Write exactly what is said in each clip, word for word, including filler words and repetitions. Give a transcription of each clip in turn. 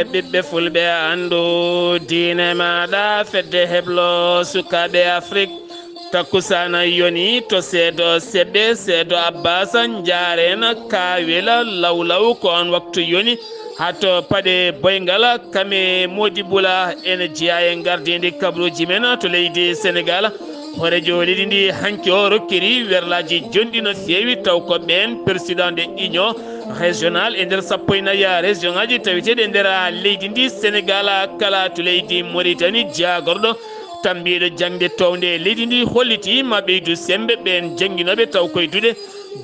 Ɓiɓɓe fulɓe, anndu diine maaɗa, fedde heblo sukaaɓe Afrik. Takkusaana yoni to seedo Seɓɓe, seedo Abbasa, Njaarena, Kaawela, Lawlaw, ko on waktu yoni. Haa to paɗe Boyngal, kame Moodi Bula, ene jeyaa e ngardiindi kabaruuji men to leydi Senegaal. Hooreejo leydi ndi hanki o rokkiri werlaaji jonɗi no feewi, taw ko ɓeen président de union régionale e nder sappo e nayi région ŋaaji taweteeɗi e nder leydi ndi Senegaal, kala to leydi Moritani, jaagorɗo tambiiɗo jaŋde townde leydi ndi holliti ma ɓeydu semmbe ɓeen jannginooɓe taw koye duɗe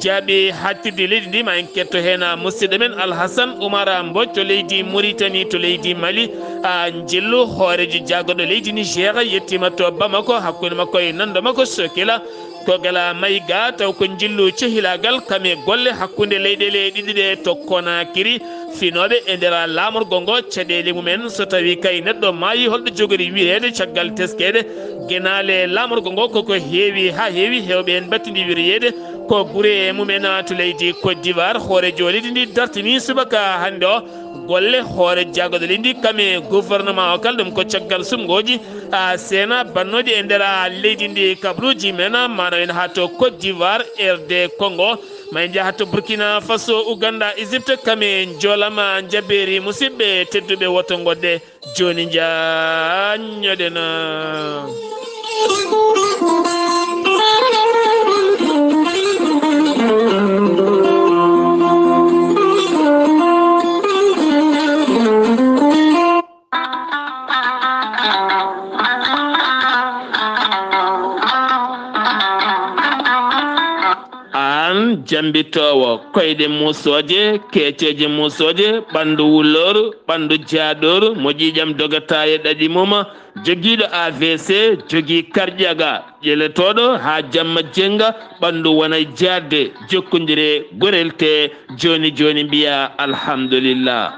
jaaɓi haaɗtirde leydi ndi. Ma en ketto heen musidɗo men Alhasan Umar Mbodj to leydi Moritani, to leydi Mali. A njillu hooreejo jaagorɗo leydi Niger yettiima to Bamako hakkunde makko e nanndo makko Sokila. Ko Gala Mayga taw ko njillu cehilaagal kam e golle hakkunde leyɗeele ɗiɗi ɗe to Konakiri. Finooɓe e nder laamorgo ngo, caɗeele mumen, so tawii kay neɗɗo maayi, holɗo jogori wireede caggal teskeede genaale laamorgo ngo? Koko heewi haa heewi, heewɓe en mbattindi wireede ko gure mumen to leydi Côte d'Ivoire. Hooreejo leydi ndi dartini subaka hannde o golle hoore jaagorɗo leydi ndi kam e gouvernement o kala, ɗum ko caggal sumngooji a seena bannooji e nder a leydi ndi kabaruuji men, maanaam en haa to Côte d'Ivoire, R D Congo, ma en njaha to Burkina Faso, Ouganda, Égypte, kam e njoolama njabeeri. Musidɓe tedduɓe, woto ngodde jooni njaññoɗen. Aan jambitoowo koyɗe muusooje, keeceeje muusooje, ɓanndu wulooru, ɓanndu jaaɗooru, mo ƴiiƴam dogataa e ɗaɗi mum, jogiiɗo A V C, jogii karƴaga, ƴeletooɗo haa jamma jennga, ɓanndu wona e jaatde, jokkondire, gorel tee, jooni jooni mbiyaa alhamdulillah.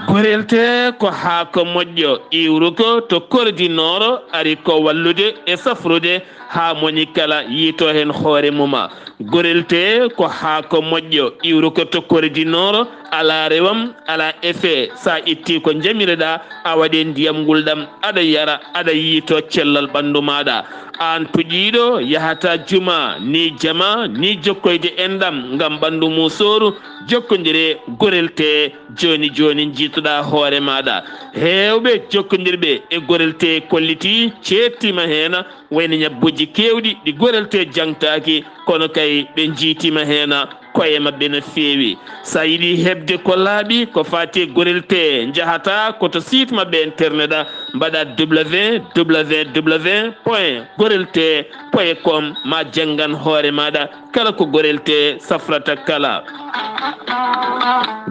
Gorel tee ko haako moƴƴo, iwruko to Kordi Nooro, ari ko wallude e safrude haa moni kala yiito heen hoore mum. Gorel tee ko haako moƴƴo, iwruko to Kordi Nooro, alaa rewam, alaa effet. So a ittii ko njamireɗaa, a waɗi ndiyam ngulɗam, aɗa yara, aɗa yiito cellal ɓanndu maaɗa. Aan puƴiiɗo, yahata juma, ni jama, ni jokkoyde enɗam ngam ɓanndu muusooru, jokkondire gorel tee jooni jooni, njiituɗaa hoore maaɗa. Heewɓe jokkondirɓe e gorel tee kollitii, ceettiima heen, wayno ñabbuuji keewɗi ɗi gorel tee jaŋtaaki, kono kay ɓe njiitiima heen koye maɓɓe no feewi. So a yiɗi heɓde ko laaɓi, ko faati e gorel tee, njahata ko to site maɓɓe internet, mbaɗa W W W point gorel tee point com, ma janngan hoore maaɗa kala ko gorel tee safrata kala.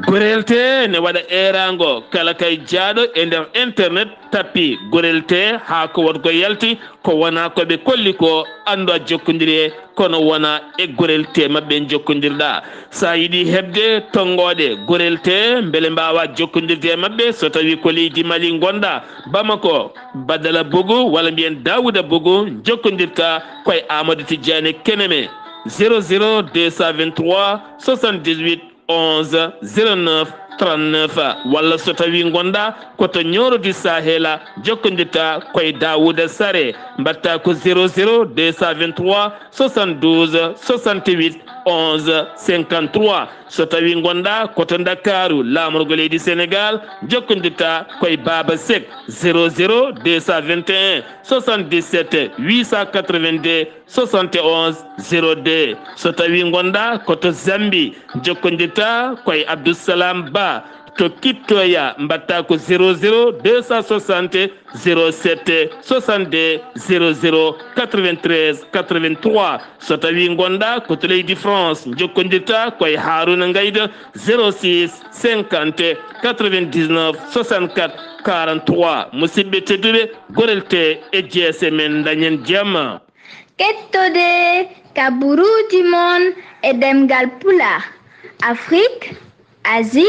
Gorel tee ne waɗa eeraango kala kay jaaɗo e nder internet, tappi gorel tee haa ko woto ko yalti, ko wona ko ɓe kolli ko, anndu a jokkondiri e, kono wona e gorel tee maɓɓe njokkondirɗaa. So a yiɗi heɓde tonngooɗe gorel tee, mbele mbaawa jokkondirde e maɓɓe, so tawii ko leydi Mali ngonɗaa, Bamako, Badala Bougou, walla mbiyen Daouda Bougou, jokkondirta koye Amadou Tidiane Keneme, zéro zéro deux cent vingt-trois soixante-dix-huit onze zéro neuf trente-neuf, walla so tawii ngonɗaa ko to Nioro du Sahel, jokkondirta koye Daouda Sare, mbaɗta ko zéro zéro deux cent vingt-trois soixante-douze soixante-huit onze cinquante-trois. So tawii ngonɗaa ko to Ndakaaru, laamorgo leydi Senegaal, jokkondirta koye Baaba Sek, zéro zéro deux cent vingt et un soixante-dix-sept huit cent quatre-vingt-deux soixante et onze zéro deux. So tawii ngonɗaa ko to Zambie, jokkondirta koye Abdou Salam Ba to Kittoya, mbaɗta ko zéro zéro deux cent soixante zéro sept soixante-deux zéro zéro quatre-vingt-treize quatre-vingt-trois. So tawii ngonɗaa ko to leydi France, jokkondirta koye Harouna Ngaïda, zéro six cinquante quatre-vingt-dix-neuf soixante-quatre quarante-trois. Musidɓe tedduɓe, gorel tee e jeese men, dañen jam. Kettode kaburuuji mon e ɗemngal Pulaar, Afrique, Asie,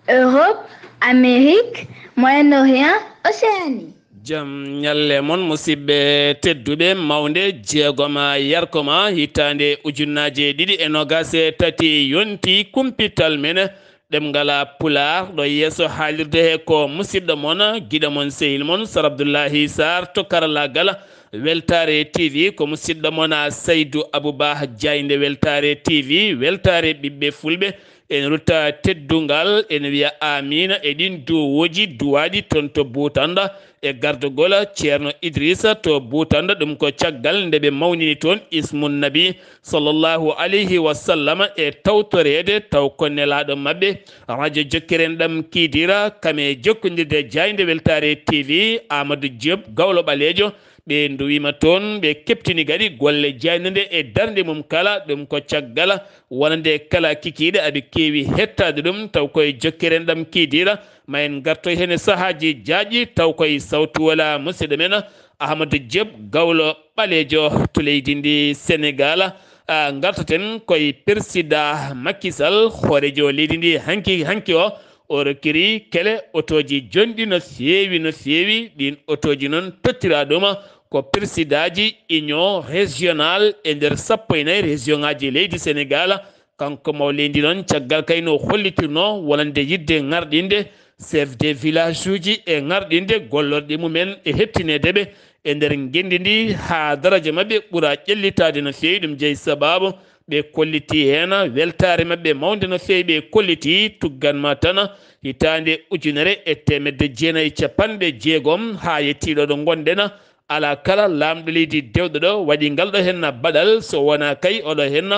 Europe, Amérique, Moyen-Orient, Océanie. Jam ñalle mon, musidɓe tedduɓe. Mawnde jeegoma yarkoma, hitaande ujunnaaje ɗiɗi e noogaas e tati yonti kumpital men. ɗemngal Pulaar. Ɗo yeeso haalirde he ko musidɗo mon, giɗo mon, sehil mon, Sar Abdullahi Sarr to karallaagal Weltaare T V. Ko musidɗo mon Saydu Abubaa Jaaynde Weltaare T V, weltaare ɓiɓɓe Fulɓe. En rutta teddungal, en wiya aamiina e ɗin duwuuji duwaaɗi toon to Buutanɗa, e gardagol Ceerno Idrisa to Buutanɗa. Ɗum ko caggal nde ɓe mawnini toon Ismun Nabi sallallahu alayhi wa sallam e tawtoreede taw ko nelaaɗo maɓɓe. Radio Jokkere Enɗam Kiidiira, kam e jokkondirde Jaaynde Weltaare T V, Amadou Diop, Gawlo Ɓaleejo, ɓe nduwiima toon, ɓe keɓtini kadi golle jaaynde nde e darnde mum kala. Ɗum ko caggal wonande kala kikiiɗe aɓe keewi hettaade ɗum, taw koye Jokkere Enɗam Kiidiira. Ma en ngartoy heen e sahaaji jaajɗi, taw koye sawtu wala musidɗo men Amadou Diop, Gawlo Ɓaleejo to leydi ndi Senegal. Ah, ngartoten koye Persidaa Macky Sall, hooreejo leydi ndi hanki, hanki o, o rokkiri kele otooji jonɗi no feewi, no feewi. Ɗin otooji noon tottiraa ɗum ko persidaaji union régionale e nder sappo e nayi région ŋaaji leydi Senegal. Kanko maw leydi noon, caggal kay no hollitirnoo wonande yiɗde ŋarɗinde chef de village uji e ŋarɗinde gollorɗe mumen e heɓtineede ɓe e nder ngenndi ndi, haa daraja maɓɓe ɓura ƴellitaade no feewi. Ɗum jeyi sabaabu ɓe kolliti heen weltaare maɓɓe mawnde no feewi. Ɓe kolliti tuggan ma tan hitaande ujunere e teemedde jeenayi e capanɗe jeegom haa yettii ɗo ɗo ngonɗen, alaa kala laamɗo leydi dewɗo ɗo waɗi ngal ɗo heen baɗal, so wonaa kay oɗo heen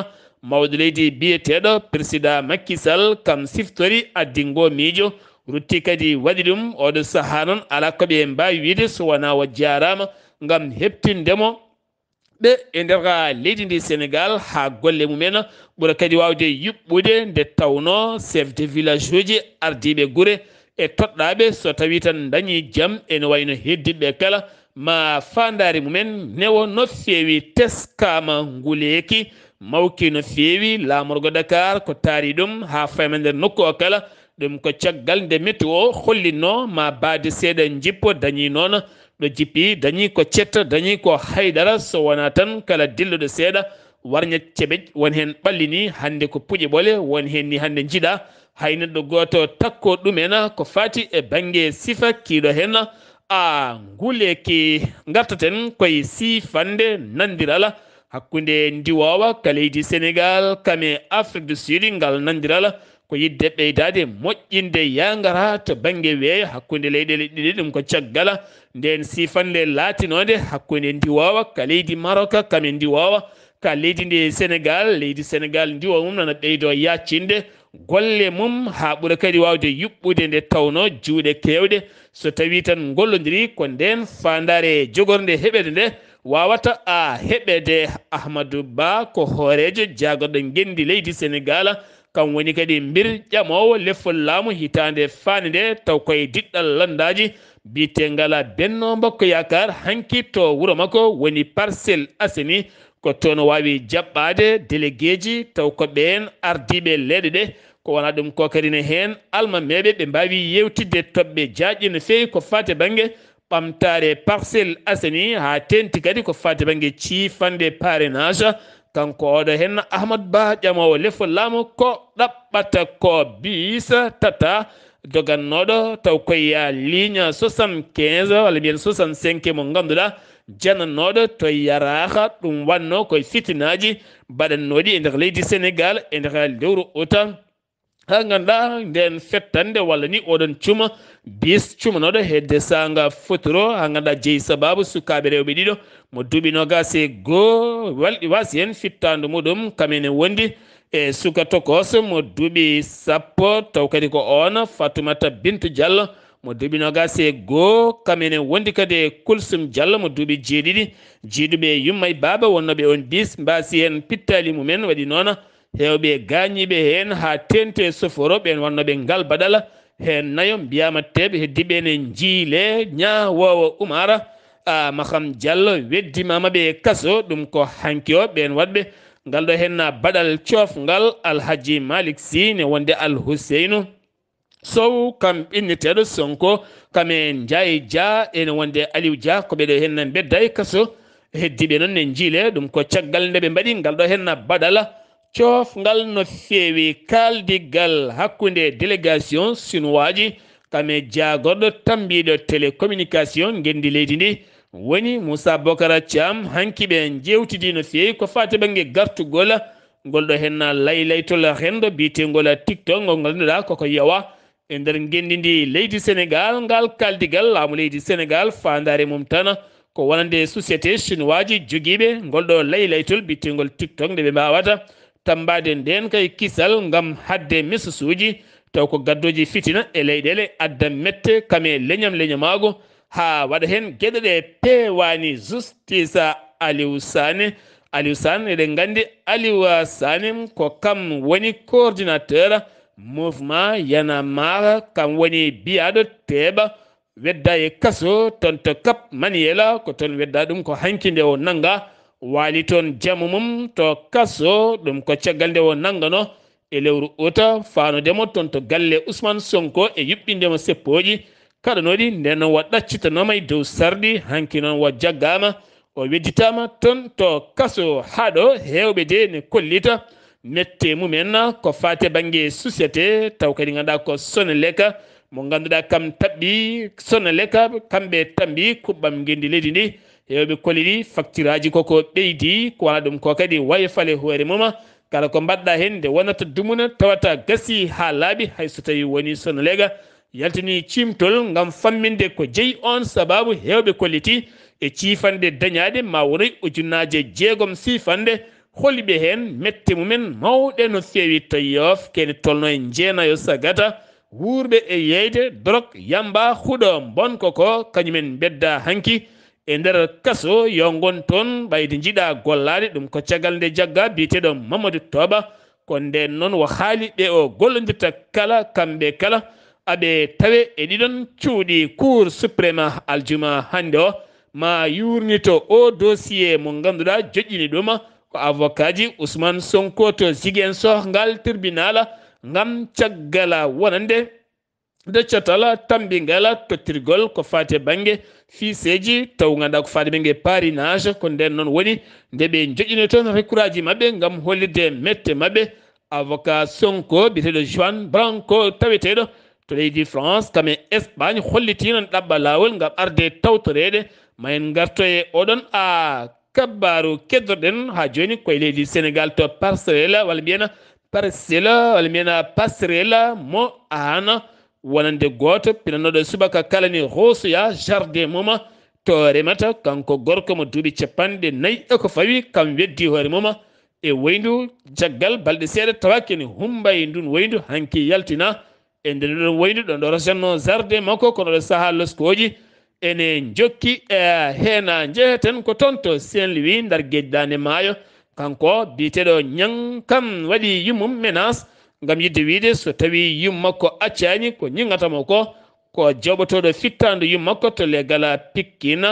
mawɗo leydi biyeteeɗo Persidaa Macky Sall, kam siftori addi ngoo miijo, rutti kadi waɗi ɗum. Oɗo sahaa noon, alaa ko ɓe mbaawi wiyde so wonaa o jaaraama ngam heɓtinde mo ɓe e nder leydi ndi Senegal, haa golle mumen ɓura kadi waawde yuɓɓude, nde tawnoo chef de village uji, ardiiɓe gure e toɗɗaaɓe, so tawii tan ndañii jam, ene wayno heddiiɓe kala, ma faandaare mumen newo no feewi. Teskaama nguleeki, mawki no feewi. Laamorgo Dakar ko taari ɗum haa fayma nder nokku o kala. Ɗum ko caggal nde météo hollinnoo ma baade seeɗa njippo, dañii noon ɗo jippi, dañii ko cetta, dañii ko haydara, so wonaa tan kala dilluɗo seeɗa warña ceɓeƴ, won heen ɓallini, hannde ko puƴe ɓole, won heen ni hannde njiɗa. Hay neɗɗo gooto takko ɗumen ko faati e bannge sifa kiiɗo heen. A nguleeki, ngartaten koye siifannde nanndiral hakkunde ndiwoowa ka leydi Senegal, kam e Afrique du Sud. Ngal nanndiral ko yiɗde ɓeydaade moƴƴinde yaangara to bannge weeyo hakkunde leyɗeele ɗiɗi. Ɗum ko caggal ndeen siifannde laatinoonde hakkunde ndiwoowa ka leydi Maroc, kam e ndiwoowa ka leydi ndi Senegal. Leydi Senegal, ndiwoowa mum nana ɓeydoo yaaccinde golle mum haa ɓura kadi waawde yuɓɓude, nde tawnoo juuɗe keewɗe, so tawii tan ngollondirii, ko ndeen faandaare jogornde heɓeede nde waawata a heɓeede. Ahmadou Ba ko hooreejo jaagorɗo ngenndi leydi Senegal, kam woni kadi mbir ƴamoowo lefol laamu hitaande faande nde, taw koye diɗɗal lanndaaji biyetengal Benno Bokk Yaakaar, hanki to wuro makko woni Parcelles Assainies. Ko toon o waawi jaɓɓaade déléguéji, taw ko ɓeen ardiiɓe leeɗe ɗe. Ko wonaa ɗum ko kadi ne heen almameeɓe ɓe mbaawi yeewtidde toɓɓe jaajɗe no feewi ko faati bannge ɓamtaare Parcelles Assainies, haa teeŋti kadi ko faati bannge ciifannde parrainage. Kanko oɗo heen Ahmad Ba, ƴamoowo lefol laamu, ko ɗaɓɓata ko biis tata dogannooɗo taw koye ligne soixante-quinze, walla mbiyen soixante-cinq, mo ngannduɗaa, janannooɗo to Yaraaha. Ɗum wannoo koye fitinaaji baɗannooɗi e nder leydi Senegal e nder lewru uta. Haa ngannduɗaa ndeen fettannde walla ni oɗon cuma, biis cumanooɗo hedde saanga fotoro, haa ngannduɗaa jeyi sabaabu sukaaɓe rewɓe ɗiɗo, mo duuɓi noogaas e goo, walɗi waasi heen fittaandu muɗum, kam ene wondi e suka tokos mo duuɓi sappo, taw kadi ko oon Fatumata Bintu Diallo, mo duuɓi noogaas e goo, kam ene wondi kadi e Kulsum Diallo, mo duuɓi jeeɗiɗi, jiiduɓe yumma e baaba wonnooɓe oon biis, mbaasi heen pittaali mumen, waɗi noon heewɓe gaañiiɓe heen haa teeŋti e soforo, ɓeen wonnooɓe ngal baɗal, heen nayo mbiyaama teeɓe, heddiiɓe ne njiilee. Ñaawoowo Umar, a, Maham Diallo, weddimaama ɓe e kaso. Ɗum ko hanki o ɓeen waɗɓe ngal ɗo heen baɗal coofngal. Alhaji Malick Sy ne wonde Al Huseynu Sow, kam ɓinneteeɗo Sonko, kam e Ndiaye Dia, ene wonde Aliou Dia, ko ɓe ɗo heen mbedda e kaso. Heddiiɓe noon ne njiilee. Ɗum ko caggal nde ɓe mbaɗi ngal ɗo heen baɗal Coofngal no feewi kaaldigal hakkunde délégation sinuwaaji kam e jaagorɗo tammbiiɗo télécommunication ngenndi leydi ndi, woni Moussa Bocara Thiam. Hanki ɓe njeewtidi no feewi ko faati bannge gartugol ngol ɗo henna laylaytol renndo biyeteengol TikTok, ngol ngannduɗaa koko yawa e nder ngenndi ndi leydi Sénégal. Ngal kaaldigal laamu leydi Sénégal, faandaare mum tan ko wonande société chinois ji jogiiɓe ngol ɗo laylaytol biyeteengol TikTok, nde ɓe mbaawata tammbaade ndeen kay kisal ngam haɗde mesusuuji, taw ko gaddooji fitina e leyɗeele, adda mette kam e leñam leñamaagu, haa waɗa heen geɗe ɗe peewaani. Justice Aliou Sané, Aliou Sané, eɗen nganndi Aliou Sané ko kam woni coordinateur mouvement Y'en a marre, kam woni biyaaɗo teeɓa wedda e kaso toon to Cap Manuel, ko toon wedda ɗum, ko hanki nde o nannga, waali toon jamu mum to kaso. Ɗum ko caggal nde o nanngano e lewru uta, faanodemo toon to galle Ousmane Sonko e yuɓɓindemo seppooji kaɗanooɗi. Nden noon wa ɗaccitanooma e dow sarɗi, hanki noon wa jaggaama, o wedditaama toon to kaso. Haa ɗo heewɓe de ne kollita mette mumen ko faati bannge société, taw kadi ngannduɗaa ko Sonelec, mo ngannduɗaa kam taɓɓi Sonelec, kamɓe tammbi kuɓɓam ngenndi leydi ndi. Heewɓe kolliri facture aji koko ɓeydi, ko wona ɗum ko kadi wayfale hoore mum. Kala ko mbaɗɗa heen nde wonata dumuna tawata gasi haa laaɓi, hay so tawi woni Sonelec yaltini ciimtol ngam famminde ko jeyi oon sababu. Heewɓe kolliti e ciifanɗe dañaaɗe ma wonoy ujunnaaje jeegom siifannde, holliɓe heen mette mumen mawɗe no feewi to Yoof, kene tolno e jeenayo sagata, wuurɓe e yeyde dorog, yamba, huɗo, mbonko ko kañumen mbedda hanki e nder kaso. Yo ngon toon ɓayde njiɗa gollaade. Ɗum ko caggal nde jagga biyeteeɗo Mamadou Toba, ko ndeen noon o haali ɓe o gollondirta kala, kamɓe kala aɓe tawe e ɗiɗon cuuɗi Cour suprême aljuma hannde o. Ma yuurnito o dossier mo ngannduɗaa joƴƴini ɗum ko avocat ji Ousmane Sonko to Ziguinchor ngal tribunal, ngam caggal wonande nde catal tammbingal tottirgol ko faati e bannge fiiseeji, taw ngannduɗaa ko faati bannge parrainage. Ko ndeen noon woni nde ɓe njoƴƴini toon recours aji maɓɓe ngam hollitde mette maɓɓe. Avocat Sonko biyeteeɗo Juan Branco, taweteeɗo to leydi France kam e Espagne, hollitiino ɗaɓɓa laawol ngam arde tawtoreede. Ma en ngarto e oɗon a kabbaaru keddorɗen haa jooni koye leydi Sénégal to Parcelles, walla mbiyen Parcelles, walla mbiyen Passerelle mo Aana, wonande gooto pinanooɗo subaka kala ni hoosoya jardin mum to remata, kanko gorko mo duuɓi capanɗe nayi e ko fawi, kam weddi hoore mum e woyndu caggal balɗe seeɗa tawa kene humba e ndun woyndu hanki yaltina. E nder ɗon woydu ɗon ɗo rosenno jardin makko, kono ɗo saha loskooji ene njokki e heena njeheten ko toon to Saint-Louis, ndar geeƴi daande maayo. Kanko biyeteeɗo Ñang kam waɗi yummum menace ngam yidde wiide so tawi yum makko accaani ko ñingata mo ko, ko jooɓotooɗo fittaandu yum makko to legal Pikkin.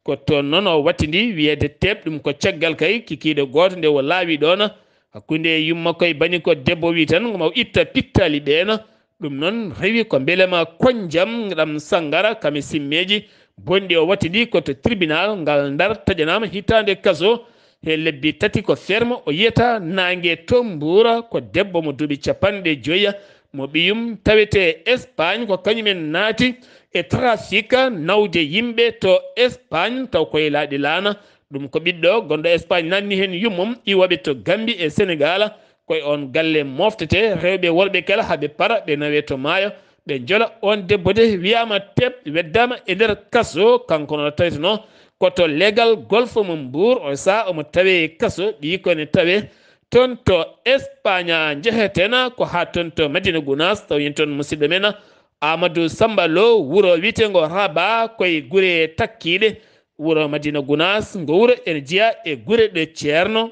Ko toon noon o wattindi wiyeede teep, ɗum ko caggal kay kikiiɗe gooto nde o laawi ɗoon hakkunde yum makko e bani ko debbo wi tan ngoma o itta pittaali ɓeen. Ɗum noon rewi ko mbelema koñjam ɗam sanngara kam e simmeeji bonɗi o wattindi ko to tribunal ngal ndar taƴanaama hitaande kaso he lebbi tati ko ferme o yiyata naange to Mbuur. Ko debbo mo duuɓi capanɗe joyi mo ɓiyum tawete Espagne, ko kañum en naati e trafic nawde yimɓe to Espagne taw koye laaɗi laana. Ɗum ko ɓiɗɗo gonɗo Espagne nanni heen yummum iwaɓe to Gambie e Sénégal. Koye oon galle moftete rewɓe worɓe kala haa ɓe para ɓe nawe to maayo ɓe njola. Oon debbo de wiyaama teep weddaama e nder kaso, kanko no taweteno ko to legal golfe mo Mbuur. O saha omo tawe e kaso, ɓiyi ko ene tawe toon to Espagne. Njehetena ko haa toon to Madina Gunaas, taw yen toon musidɗo men Amadou Samba Lo, wuro wiyeteengo Raba, koye gure takkiiɗe wuro Madina Gunaas. Ngo wuro ene jeyaa e gure ɗe Ceerno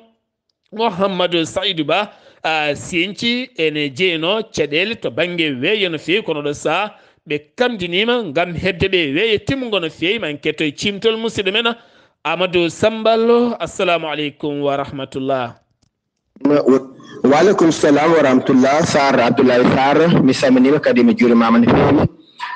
Mouhamadou Saïdou Ba, a, Sinci, ene jeynoo caɗeele to bannge weeyo no feewi, kono ɗo saha ɓe kamdiniima ngam heɓde ɓe weeyo timmungo no feewi. Ma en ketto e ciimtol musidɗo men Amadou Samba Lo. Assalamu aleykum wa rahmatullah. Wa aleykum salam wa rahmatullah. Sar Abdoulaye Sar, mi salminiima kadi mi juurimaama no feewi.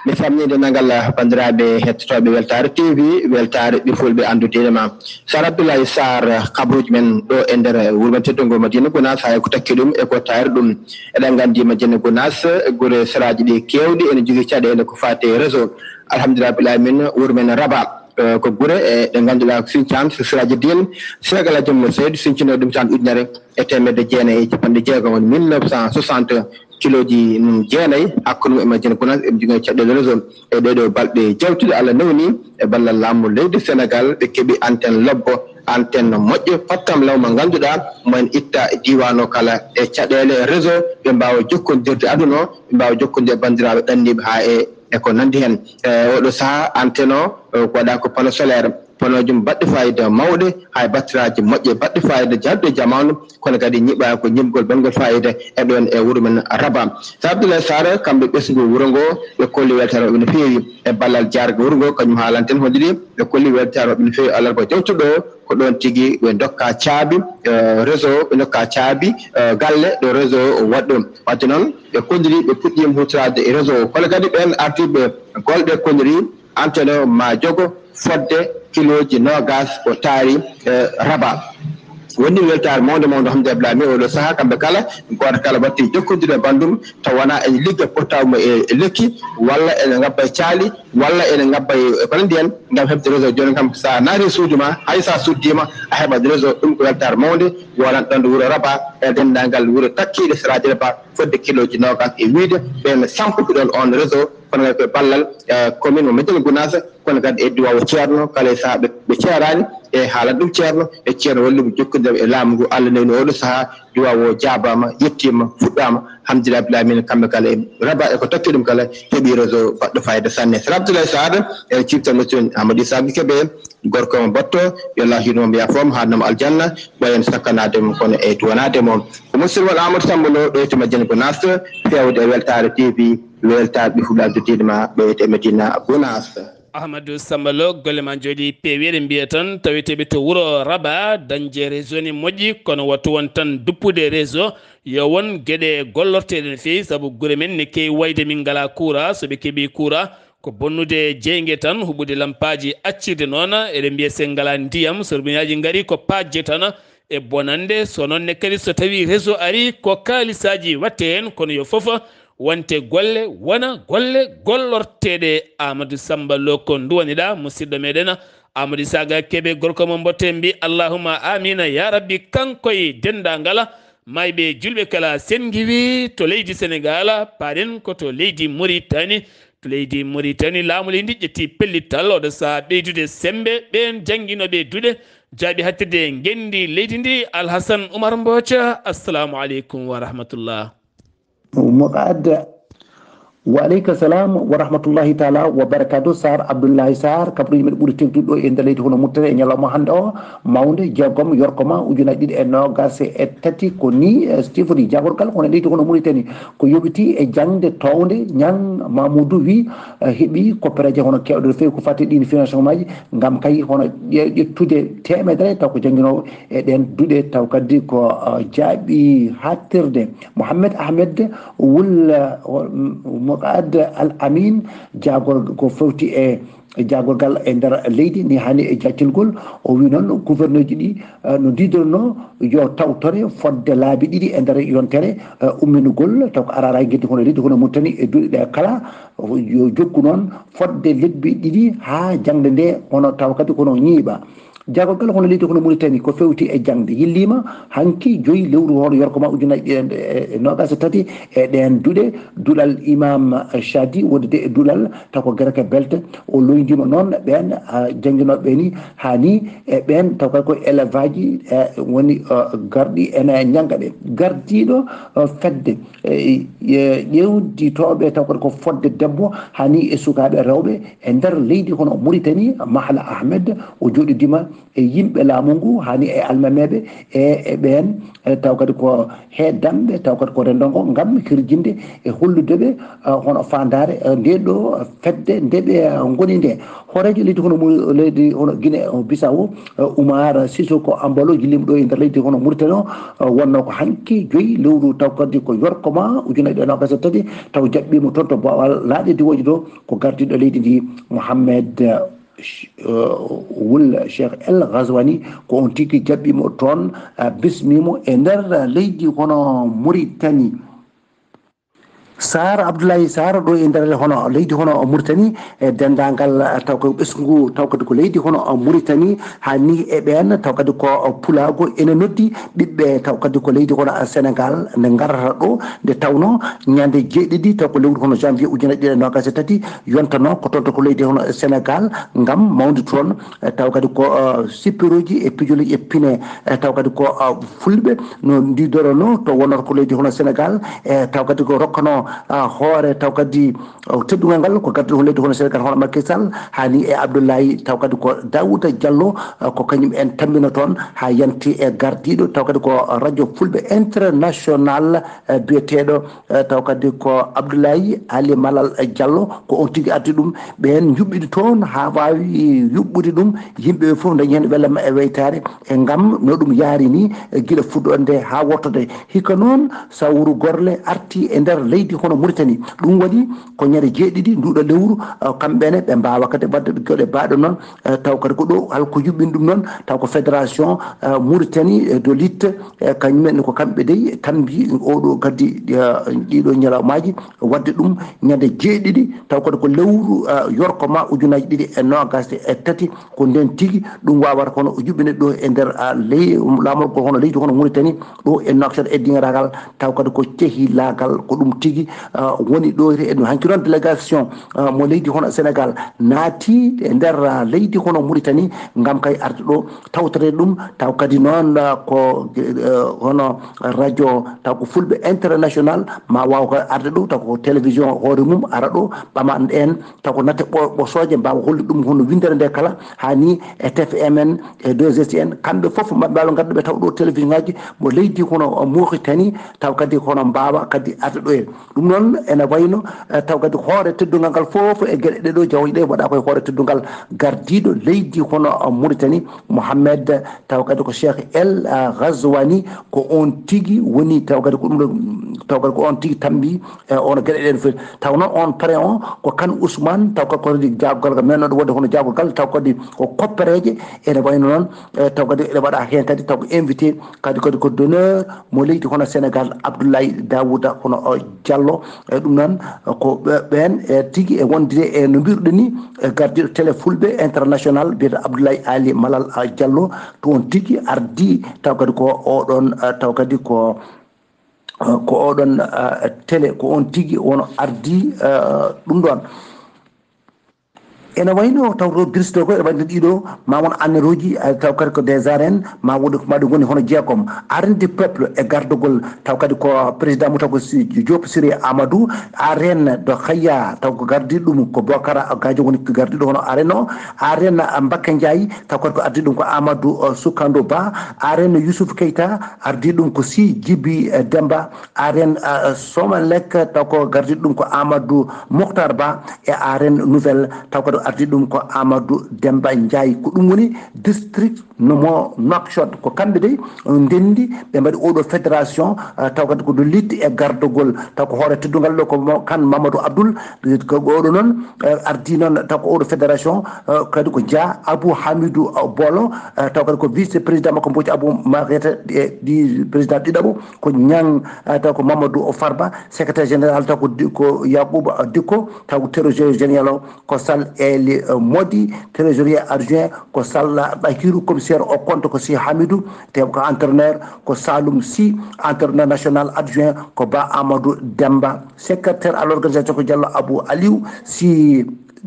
Mi salmini denndaangal banndiraaɓe hettotooɓe Weltaare T V, Weltaare ɓe fulɓe anndude ma. Sar Abdoulaye Sarr, kabaruuji men ɗo e nder wuro men teddungo Madina Gounass, hay ko takki ɗum e ko taari ɗum. Eɗen nganndi Madina Gounass, gure saraaji ɗi keewɗi ene jogii caɗeele ko faati e réseau. Alhamdulillah Rabbil Alamin, wuro men Raba, eh, ko gure, eh, ɗe ngannduɗaa ko Sinthiane, so Siraji Dine, Senegal Jom Seydi, Sinthiane ɗum tan ujunere e teemedde jeenayi e capanɗe jeegom, woni mille neuf cent soixante, kilooji mum jeenayi, hakkunde mum e Madina Gounass, eɓe njogii caɗeele réseau. E ɗee ɗoo balɗe jawtuɗe, Allah newni e ballal laamu leydi Senegal, ɓe keɓi antenne lobbo, antenne moƴƴo, pattam law mo ngannduɗaa, mo en itta e diiwaan o kala e caɗeele réseau, ɓe mbaawa jokkondirde aduna o, ɓe mbaawa jokkondirde e banndiraaɓe ɗanniiɓe haa e, e ko nanndi heen. E oɗo sahaa, antenne o, eh, ko waɗaa ko panneau solaire, panneau ji baɗɗi fayida mawɗe, haa e battiraaji moƴƴe baɗɗi fayida, jaaduɗe e jamaanu, kono kadi ñiɓaa ko ñiɓgol baɗngol fayida e ɗoon e wuro men Raba. Sar Abdoulaye Sarr, kamɓe ɓesngu wuro ngo, ɓe kolli weltaare maɓɓe no feewi e ballal jaarga wuro ngo, kañum haalanta en hoɗiri, ɓe kolli weltaare maɓɓe no feewi alarba jawtuɗo o, ko ɗoon tigi ɓe ndokka caabi, eh, réseau, ɓe ndokka caabi, eh, galle ɗo réseau o waɗi ɗum. Wadde noon, ɓe kolliri, ɓe puɗɗiima huutoraade e réseau o. Kono kadi ɓeen ardiiɓe golle ɗe kolliri, antenne o ma jogo fodde kilooji noogas ko taari, eh, Raba. Woni weltaare mawnde mawnde, alhamdulillah, mi oɗo sahaa kamɓe kala, gooto kala watti jokkondirde e banndum, taw wonaa ene ligga portable mum e, e lekki, walla ene ngabba e caali, walla ene ngabba e ko nanndi heen, ngam heɓde réseau. Jooni kam, so a naati e suudu ma, hay so a suddiima, a heɓat réseau. Ɗum ko weltaare mawnde, wonande ɗoon ɗo wuro Raba, e denndaangal wuro takkiiɗe saraaji Raba, fodde kilooji noogas e wiyde, ɓeen sampuɓe ɗoon oon réseau, kono kadi ko e ballal, eh, commune mo Madina Gounass, kono kadi e duwaawu ceerno, kala e sahaa ɓe, ɓe ceeraani, e haalan ɗum ceerno, e ceerno walli mo jokkondiral e laamu ngu. Allah newni oɗo sahaa, duwaawu o jaabaama, yettiima, fuɗɗaama, alhamdulillah Rabbil Alamin, kamɓe kala e Raba e ko takki ɗum kala, heɓi réseau baɗɗo fayida sanne. Sar Abdoulaye Sarr, e ciftan mettuɗen Amadou Issa Kébé, gorko mo Batto, yo Allah hiɗum mo yaafo mo, haadna mo aljanna, ɓooyen sakkanaade mo kono e duwanaade mo. Ko musidɗo mon Amadou Samba Lo, ɗo e to Madina Gounass, feewde e Weltaare T V, weltaare ɓe fulɓe addudiiɗo ma, ɓe wiyetee Madina Gounass. Ahmadou Samba Lo, golle ma njooɗi peewi, eɗen mbiya tan, taweteeɓe to wuro Raba, dañde réseau ne moƴƴi, kono wattu won tan duppude réseau, yo won geɗe gollorteeɗe no feewi, sabu gure men ne keewi wayde min ngalaa courant, so ɓe keɓii courant, ko bonnude jeynge tan, huɓude lampaaji, accirde noon, eɗen mbiya so en ngalaa ndiyam, so robineeji ngarii ko paajde tan, e bonande, so noon ne kadi so tawii réseau arii, ko kaalisaaji waɗtee heen, kono yo fof wonte golle, wona golle gollorteeɗe. Amadou Samba Lo, ko nduwaniɗaa, musidɗo meɗen Amadou Issa Kébé, gorko mo Mbotte, mbi allahumma amina ya rabbi, kanko e denndaangal maayɓe julɓe kala. Sen ngiwi to leydi Senegal, paaɗen ko to leydi Mauritanie. To leydi Mauritanie, laamu leydi ndi ƴetti pellittal, oɗo sahaa ɓeydude semmbe ɓeen jannginooɓe duɗe jaaɓi hattirde ngenndi leydi ndi. Alhasan Umar Mbooca, assalamu aleykum wa rahmatullah. Moqaad. Wa aleyka salam wa rahmatullahi taala wa barakatuh. Sar Abdoulaye Sarr, kabaruuji men ɓuri teddude ɗo e nder leydi hono Mauritanie e ñalawma hannde o, mawnde, jeegom yorkoma ujunaaji ɗiɗi e noogas e tati. Ko ni, eh, sifori jaagorgal hono leydi hono Mauritanie, ko yoɓiti e jaŋde toownde. Ñang Mamoudou wi, eh, heɓi koppereeje hono keewɗe no feewi ko fati ɗiin financement ngaji, ngam kay hono ƴe-, ƴettude teemedere taw ko jannginoowo e ɗeen duɗe, taw kadi ko, eh, jaaɓi haaɗtirde. Mohamed Ahmed Wul, eh, Moqaad Al Amin, jaagor-, ko fewti e e jaagorgal e nder leydi ni hani e jaccingol. O wi noon gouverneur ji ɗi, eh, no ndiidorno yo tawtore fodde laabi ɗiɗi e nder yontere, eh, umminugol taw ko arara e geddi hono leydi hono Mauritanie e duɗe ɗe kala, yo jokku noon fodde lebbi ɗiɗi haa jaŋde nde, hono taw kadi kono ñiiɓa. Jaagorgal hono leydi hono Mauritanie ko fewti e jaŋde yilliima hanki joyi lewru hono yorkoma ujunaaji ɗiɗi e noogas e tati e ɗeen duɗe. Duɗal Imam Shadi wondude e duɗal taw ko Gereke Belte. O loyndiima noon ɓeen, ah, jannginooɓe ni, haa ni e ɓeen taw kadi ko élève aji, eh, woni, eh, garɗi ene ñannga ɗe. Gardiiɗo, eh, fedde, eh, eh, ƴeewnditooɓe taw kadi ko fodde debbo, haa ni e sukaaɓe rewɓe e nder leydi hono Mauritanie, Mahla Ahmed, o jooɗidiima e yimɓe laamu ngu, hani e almameeɓe e e ɓeen, e taw kadi ko heeddanɓe, taw kadi ko renndo ngo, ngam hirjinde e hollude ɓe, eh, hono faandaare, eh, ndee ɗo fedde nde ɓe, eh, ngoni nde. Hooreejo leydi hono Mu-, leydi hono Guinée, eh, Bissau, eh, Umar Sissoco Embaló, jilliima ɗo e nder leydi hono Mauritanie o, eh, wonnoo ko hanki joyi lewru taw kadi ko yorko ma ujunaaji ɗiɗi e noogaas e tati, taw jaɓɓiima toon to Bawal laaɗe diwooje to, ko gardiiɗo leydi ndi Mohamed, eh, Ch-, eh, wul Cheikh El Ghazouani, ko on tigi jaɓɓiimo toon, eh, bismiimo e nder leydi hono Mauritanie. Saar Abdoulaye Saar ɗo e nder hono leydi hono Mauritanie, e denndaangal, eh, taw ko ɓesngu, taw kadi ko leydi hono Mauritanie, haa ni e ɓeen, taw kadi ko pulaagu ene noddi ɓiɓɓe, taw kadi ko leydi hono Sénégal, nde ngarata ɗo, nde tawnoo ñande jeeɗiɗi, taw ko lewru hono janvier ujunaaji ɗiɗi e noogaas e tati, yontanoo ko toon to ko leydi hono Sénégal, ngam mawnude toon, eh, taw kadi ko, eh, sippiroji e pijolooji e pine, eh, taw kadi ko, eh, fulɓe no ndiidoronoo to wonnata ko leydi hono Sénégal, eh, taw kadi ko rokkanoo, ah, hoore taw kadi, oh, teddungal ngal ko gardiiɗo hono leydi hono Sénégal hono Macky Sall, haa ni e Abdoulaye taw kadi ko Daouda Diallo, eh, ko kañum en tammino toon haa yanti e gardiiɗo taw kadi ko Radio Fulɓe International, eh, biyeteeɗo, eh, taw kadi ko Abdoulaye Ali Malal Diallo, ko on tigi addi ɗum. Ɓeen njuɓɓidi toon haa waawi yuɓɓude ɗum. Yimɓe ɓe fof dañi heen welama e weytaare e ngam no ɗum yaari ni, eh, gila fuɗɗoode haa wortode. Hikka noon, sawru gorle arti e nder leydi hono Mauritanie. Ɗum waɗi ko ñande jeeɗiɗi nduɗo lewru, eh, kamɓe ne ɓe mbaawa kadi waɗde geɗe baaɗe noon, eh, taw kadi ko ɗo hol ko yuɓɓini ɗum noon, taw ko fédération, eh, Mauritanie, eh, de lutte, eh, kañum en ko kamɓe dey tambi oɗo kadi, eh, ɗiɗo ñalawmaaji waɗde ɗum ñande jeeɗiɗi, taw kadi ko lewru, eh, yorko ma ujunaaji ɗiɗi e noogaas e tati, ko ndeen tigi ɗum waawata kono o yuɓɓine ɗo e nder, ah, ley-, laamorgol hono leydi hono Mauritanie, ɗo e Nouakchott e Dinguiragal, taw kadi ko cehilaagal ko ɗum tigi, ah, woni ɗo e ɗum. Hanki noon délégation, ah, mo leydi hono Sénégal naati e nder, ah, leydi hono Mauritanie ngam kay arde ɗo tawtore ɗum, taw kadi noon, ah, ko, eh, hono radio, taw ko Fulɓe International ma waaw ko arde ɗo, taw ko télévision hoore mum ara ɗo, ɓama en, taw ko natte ɓo-, ɓosooje mbaawa hollude ɗum hono winndere nde kala, haa ni e T F M en, e deux S T N, kamɓe fof maɓe mbaawa ngadduɓe taw ɗo télévision ngaji mo leydi hono Mauritanie, taw kadi hono mbaawa kadi arde ɗo e ɗum noon ene wayno, eh, taw kadi hoore teddungal ngal fof e geɗe ɗe ɗo jawɗe ɗe waɗa koye hoore teddungal gardiiɗo leydi hono Mauritanie, Mohamed, taw kadi ko Cheikh El, ah, Ghazouani, ko on tigi woni taw kadi ko ɗum ɗo, taw kadi ko on tigi tambi, eh, on geɗe ɗen fof. Taw noon on parrain o ko Kane Ousmane, taw kadi ko jaagorgal mennoɗo wonde hono jaagorgal, taw kadi ko koppereeje ene wayno noon, eh, taw kadi ene waɗa heen kadi taw ko invité kadi kadi ko d'honneur mo leydi hono Sénégal, Abdoulaye Daouda hono, o, Diallo. E ɗum noon ko ɓe-, ɓeen, e, tigi e wondude e no mbiruɗen ni, e gardiiɗo Télé Fulɓe International biyeteeɗo Abdoulaye Ali Malal, a, Diallo, toon tigi ardii taw kadi ko oɗon, a, taw kadi ko, a, ko oɗon, a, télé, ko on tigi woni ardii, a, ɗum ɗoon. Ene wayno taw to diristo ko ene wayno ɗiɗo ma won anneroji, eh, taw kadi ko des arènes ma woɗi ma ɗum woni hono jeegom. Arène du peuple e gardogol taw kadi ko président mo taw ko Si-, Diop Siré Amadou, arène de Khaya taw ko gardiɗo ɗum ko Bokara Gadio woni ko gardiɗo hono arène o, arène, ah, Mbacké Ndiaye taw kadi ko ardiɗo ɗum ko Amadou, eh, Soukandou Ba, arène Youssouf Keita ardiɗo ɗum ko Si Djiby, eh, Demba, arène, ah, Somelec taw ko gardiɗo ɗum ko Amadou Mokhtar Ba, e arène nouvelle taw kadi o ardi ɗum ko Amadou Demba Ndiaye. Ko ɗum woni district no mo Nouakchott. Ko kamɓe dey ndenndi ɓe mbaɗi oɗo fédération, ah, taw kadi ko de lutte e gardogol. Taw ko hoore teddungal ɗo ko Mo-, Kane Mamadou Abdoul, ko oɗo noon, eh, ardi noon taw ko oɗo fédération, eh, kadi ko Dia Abou Hamidou, eh, Bolo, eh, taw kadi ko vice président makko Mbodj Abou Marieta, eh, ɗi président ɗiɗaɓo, ko Niang, eh, taw ko Mamadou Farba, secrétaire général taw ko Di-, ko Yacouba Dicko, taw ko trésorier général o ko Sall Eli, eh, Modi, trésorier adjoint ko Sall Bahiru, commissaire au compte ko Si Hamidou, te ko entraîneur ko Saloum Si, entraîneur national adjoint ko Ba Amadou Demba, secrétaire à l'organisation ko Diallo Abou Aliou, Si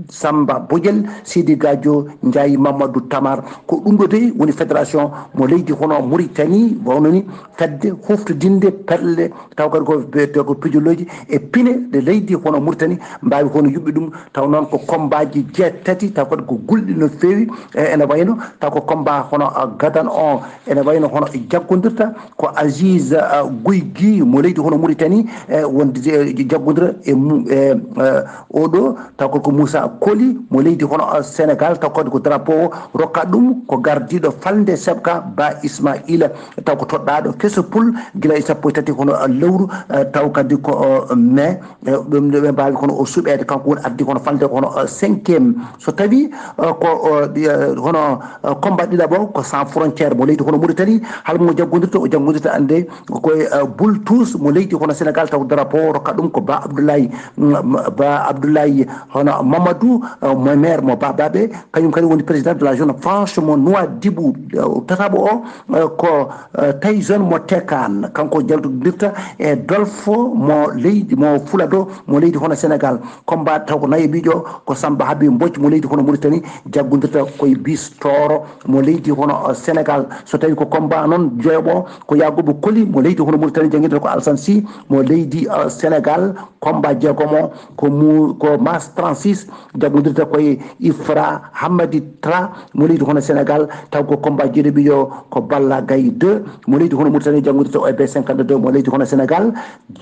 Samba Bojel, Sidi Gadio, Ndiaye Mamadou Tamar. Ko ɗum ɗo dey woni fédération mo leydi hono Mauritanie, wawno ni fedde huftodinde pelle taw kadi ko wiyetee ko pijolooji e pine ɗe leydi hono Mauritanie mbaawi hono yuɓɓi ɗum. Taw noon ko kombaaji jeetati taw kadi ko gulɗi no feewi, e ene wayno taw ko kombaa hono, ah, gadan o, ene wayno hono jaggondirta ko Aziz, ah, Guy Gi mo leydi hono Mauritanie, e wonde, eh, jaggondirta e mu-, e, eh, oɗo taw ko, ko Moussa Koli mo leydi hono, ah, Sénégal, taw kadi ko drapeau o rokka ɗum ko gardiiɗo falnde Sebka Ba Ismaila, taw ko toɗɗaaɗo keso pul gila e sappo e tati hono, ah, lewru, eh, taw kadi ko, oh, mai, eh, ɗum ɗo ɓe mbaawi kono o suɓeede, kanko woni addi kono falnde ko hono, eh, cinquième. So tawi, eh, ko, eh, ɗi, eh, hono, eh, combat ɗiɗaɓo ko Sans Frontière mo leydi hono Mauritanie, hal mo jaggondirta, o jaggondirta ande koye, eh, boule tous mo leydi hono Sénégal, taw drapeau rokka ɗum ko Ba Abdoulaye, mm, Ba Abdoulaye hono Mamadou, eh, mo maire mo Babaɓe, kañum kadi woni président de la zone franche mo Nouadhibou, eh, tataɓo o, eh, ko, eh, Tyson mo Tekan, kanko jaltondirta e Dolfo mo leydi, mo Fulado mo leydi hono Sénégal. Combat taw ko nayeɓijo ko Samba Habib Mbodj mo leydi hono Mauritanie, jaggondirta koye Bis Toro mo leydi hono, eh, Sénégal. So tawi ko combat noon joyoɓo ko Yakubu Koli mo leydi hono Mauritanie, jaggondirta ko Alsan Sy mo leydi, eh, Sénégal. Combat jeegomo ko mu-, ko Mas trente-six, jaggondirta koye Ifra Hamadi Tra mo leydi hono Sénégal, taw ko combat jeeɗiɗo ɓiyo ko Balla Gaye deux mo leydi hono Mauritanie, jaggondirta o e B cinquante-deux mo leydi hono Sénégal.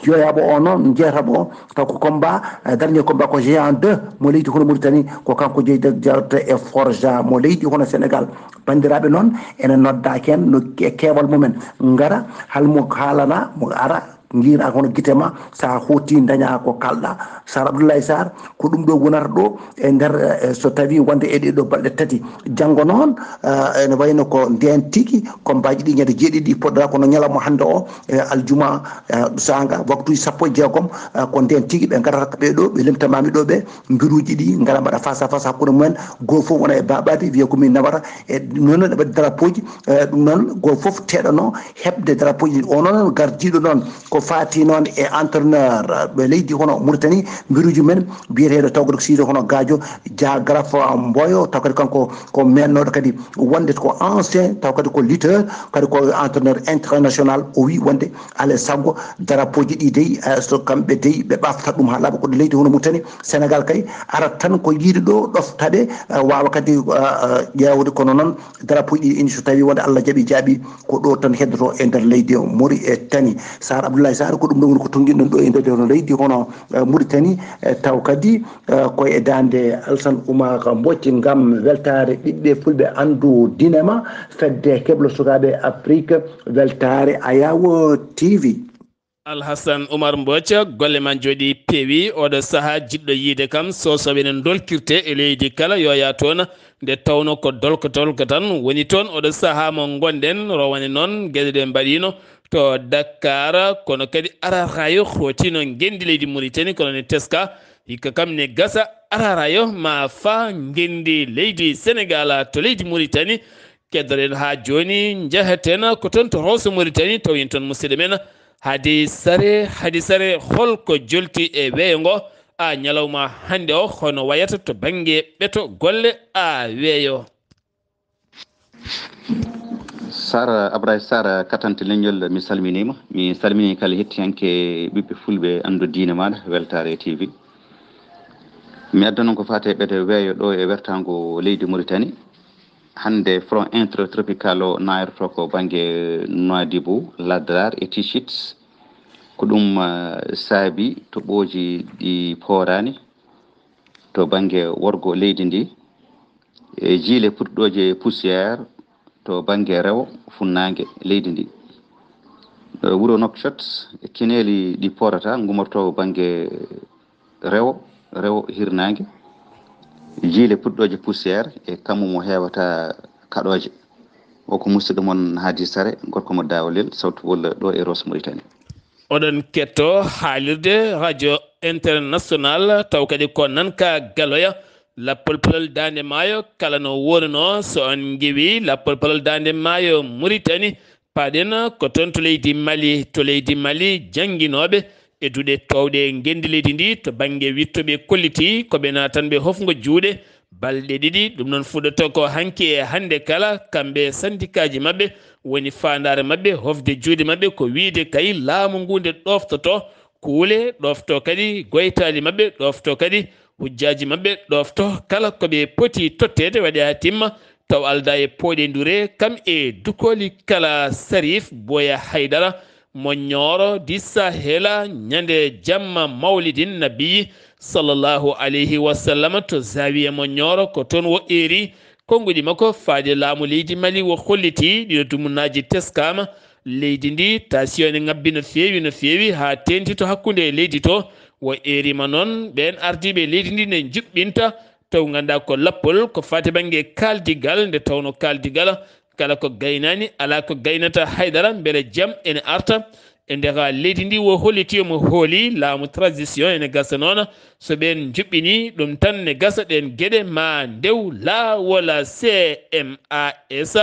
Joyaɓo o noon, jeetaɓo o, taw ko combat, eh, dernier combat ko Géant deux mo leydi hono Mauritanie, ko kanko jeyi jaggondirta e Forja mo leydi hono Sénégal. Banndiraaɓe noon ene noddaaki heen no ke-, keewal mumen, ngara hal mo haalana, mo ara, ngiira hono gite ma, so a hooti daña ko kalɗa. Sar Abdoulaye Sarr, ko ɗum ɗo wonata ɗo e nder, eh, so tawi wonde e ɗee ɗo balɗe tati. Janngo noon, eh, ene wayno ko ndeen tigi, kombaaji ɗi ñande jeeɗiɗi poɗɗa kono ñalawma hannde o, eh, aljuma, eh, saanga, waktuuji sappo e jeegom, eh, ko ndeen tigi ɓe ngarata ɓe ɗo, ɓe lemtamami ɗo ɓe, mbiruuji ɗi ngara mbaɗa face à face hakkunde mumen, goo fof wona e baɓaade, wiya ko min nawata, e noon ne ɓe drapeauji, eh, ɗum noon goo fof teɗano heɓde drapeauji ɗi. O noon gardiiɗo noon ko faati noon e entraîneur, eh, ɓe leydi hono Mauritanie, mbiruuji men biyeteeɗo tawgorko Sido hono Gadio Dia Graf Mboyo, taw kadi kanko ko mennooɗo kadi wonde ko ancien, taw kadi ko lutteur, kadi ko entraîneur international. O wi wonde alaa e sago drapeauji ɗi dey, eh, so kamɓe dey ɓe ɓafta ɗum haa laaɓa ko ɗo leydi hono Mauritanie. Sénégal kay arat tan ko yiide ɗo ɗoftaɓe, eh, waawa kadi, eh, eh, ƴeewde kono noon drapeauji ɗi ini so tawi wonde Allah jaɓi jaaɓi ko ɗo tan heddoto e nder leydi o Mauritanie. Sar Abdoulaye Sarr ko ɗum ɗo woni ko tonngin ɗon ɗo e nder hono leydi hono, eh, Mauritanie, eh, taw kadi, eh, ko e daande Alsan Oumar Mbodj ngam weltaare ɓiɓɓe fulɓe anndu diine ma fedde keblo sukaaɓe Afrique weltaare Ayawo T V. Alhasan Umar Mbooca, golle ma njooɗi peewi. Oɗo sahaa jiɗɗo yiide kam, Soosooɓe ne ndolkirte e leydi kala, yo yaa toon, nde tawno ko dolko dolko tan woni toon. Oɗo sahaa mo ngonɗen, rowane noon, geɗe ɗe mbaɗiino to Dakar, kono kadi ararayo hootino ngenndi leydi Mauritanie, kono ne teska, hikka kam ne gasa ararayo ma faa ngenndi leydi Senegaal to leydi Mauritanie. Keddoɗen haa jooni, njeheten ko toon to Rosso Mauritanie, tawoyen toon musidɗo men Hadi Sare. Hadi Sare, holko jolti e weeyo ngo, a, ñalawma hannde o, hono wayata to bannge ɓeto golle, a, weeyo? Sar, Abdoulaye Sar, katante leñol, mi salminiima. Mi salminii kala hettiyanke ɓiɓɓe fulɓe anndu diine maaɗa, Weltaare T V. Mi adda noon ko faati e ɓeto weeyo ɗo e wertaango leydi Mauritanie. Hannde front intertropical o nayrotoo ko bannge Nouadhibou, Ladrar e Tichit. Ko ɗum, eh, saabi toɓooji ɗi pooraani to bannge worgo leydi ndi. E jiile puɗɗooje poussière to bannge rewo funnaange leydi ndi. Eh, wuro Nouakchott, keneeli ɗi poorata ngummortoo bannge rewo, rewo hirnaange, jiile puɗɗooje poussière e kammu mo heewata kaɗooje. O ko musidɗo mon Hadi Sare, gorko mo Daawalel, sawtu walla ɗo e Rosso Mauritanie. Oɗon ketto haalirde Radio International, taw kadi ko nan ka Galoya, lappol palol Daande Maayo, kala no wonunoo, so on ngewi lappol palol Daande Maayo Mauritanie, paaɗen ko toon to leydi Mali. To leydi Mali, jannginooɓe e duɗe toowɗe ngenndi leydi ndi to bannge wittuɓe kolliti ko ɓe naatanɓe hofngo juuɗe balɗe ɗiɗi. Ɗum noon fuɗɗoto ko hanki e hannde kala, kamɓe e sandikaaji maɓɓe woni faandaare maɓɓe hofde juuɗe maɓɓe ko wiyde kay laamu ngu nde ɗooftoto kuule, ɗoofto kadi goytaali maɓɓe, ɗoofto kadi hujjaaji maɓɓe, ɗoofto kala ko ɓe poti totteede waɗe haa timma, taw aldaa e pooɗe ndure, kam e dukooli kala Sarif Boya Haydara, mo Ñooro di Sahela, ñande jamma Mawlidin Nabiyi sallallahu alayhi wa sallam to Zawiya mo Ñooro, ko toon wo eeri. Konnguɗi makko faade laamu leydi Mali wo holliti, ɗiɗo dumunnaaji teskaama. Leydi ndi, tension ene ŋabbi no feewi, no feewi, haa teeŋti to hakkunde e leydi to. Wo eeriima noon, ɓeen ardiiɓe leydi ndi ne njuɓɓinta, taw nganndaa ko lappol, ko faati bannge kaaldigal, nde tawno kaaldigal, kala ko gaynaani, alaa ko gaynata haydara, mbele jam ene arta. E ndeka leydi ndi wo holliti omo hooli, laamu transition ene gasa noon. So ɓeen njuɓɓini ɗum tan ne gasa, ɗeen geɗe ma ndew laawola C M A S.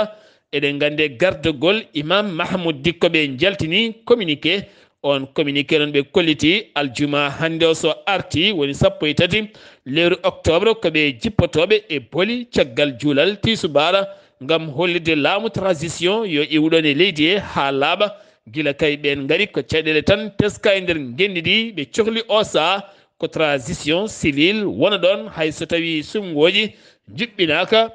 Eɗen nganndi gardagol Imam Mahmoud Dikko ɓe njaltini communiqué. On communiqué noon ɓe kolliti aljuma hannde o so arti woni sappo e tati lewru octobre ko ɓe jippotooɓe e boli caggal juulal tiisubaara ngam hollitde laamu transition yo iwu ɗoon e leydi he haa laaɓa. Gila kay ɓeen ngari ko caɗeele tan teska e nder ngenndi ndi ɓe cohli o sahaa ko transition civile wona ɗoon hay so tawii suɓngooji njuɓɓinaaka.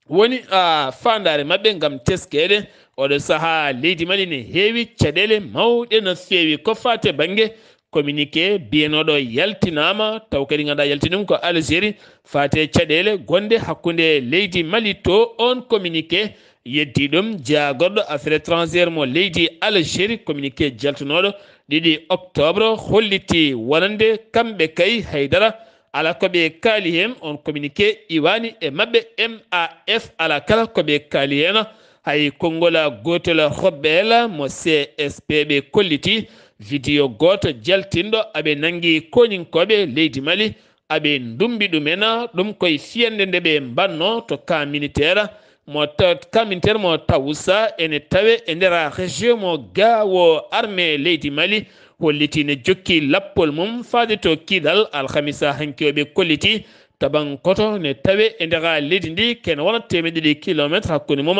Woni a faandaare maɓɓe ngam teskeede oɗo sahaa leydi Mali ne heewi caɗeele mawɗe no feewi ko faate bannge communiqué biyenooɗo yaltinaama taw kadi nganndaa yaltini ɗum ko Algérie faate caɗeele gonɗe hakkunde leydi Mali to on communiqué yeddi ɗum jaagorɗo affaire étrangère mo leydi Algérie communiqué jaltunooɗo ɗiɗi octobre holliti wonande kamɓe kay haydara ala ko ɓe kaali heen. On communiqué iwaani e maɓɓe M A F ala kala ko ɓe kaali heen. Hay konngol gootol hoɓɓeela mo C S P ɓe kolliti vidéo gooto jaltinɗo aɓe nanngi koninkooɓe leydi Mali aɓe ndummbi ɗumen. Ɗum koye fiyannde nde ɓe mbanno to camp militaire mo ta- camp militaire mo Tawusa ene tawe e nder région mo Gaawo. Armée leydi Mali holliti ne jokki lappol mum faade to Kidal alhamisa hanki o ɓe kolliti tabankoto ne tawe e nder leydi ndi kene wona teemeɗɗe ɗiɗi kilometre hakkunde mum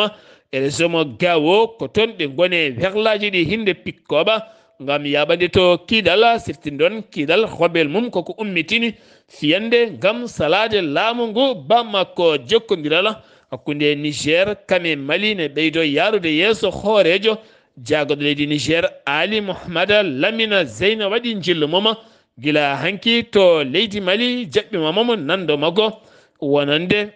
e région mo Gaawo. Ko toon ɓe ngone werlaaji ɗi hinde pikkooɓa ngam yaaɓande to Kidal sirtindon Kidal hobel mum koko ummitini fiyande ngam salaade laamu ngu Bamako. Jokkondiral hakkunde Niger kame Mali ne ɓeydo yaarude yeeso hooreejo jaagoɗo leydi Niger Ali Mohamada Lamina Zeyna waɗi njillu mum gila hanki to leydi Mali jaɓɓima mum nando makko wonande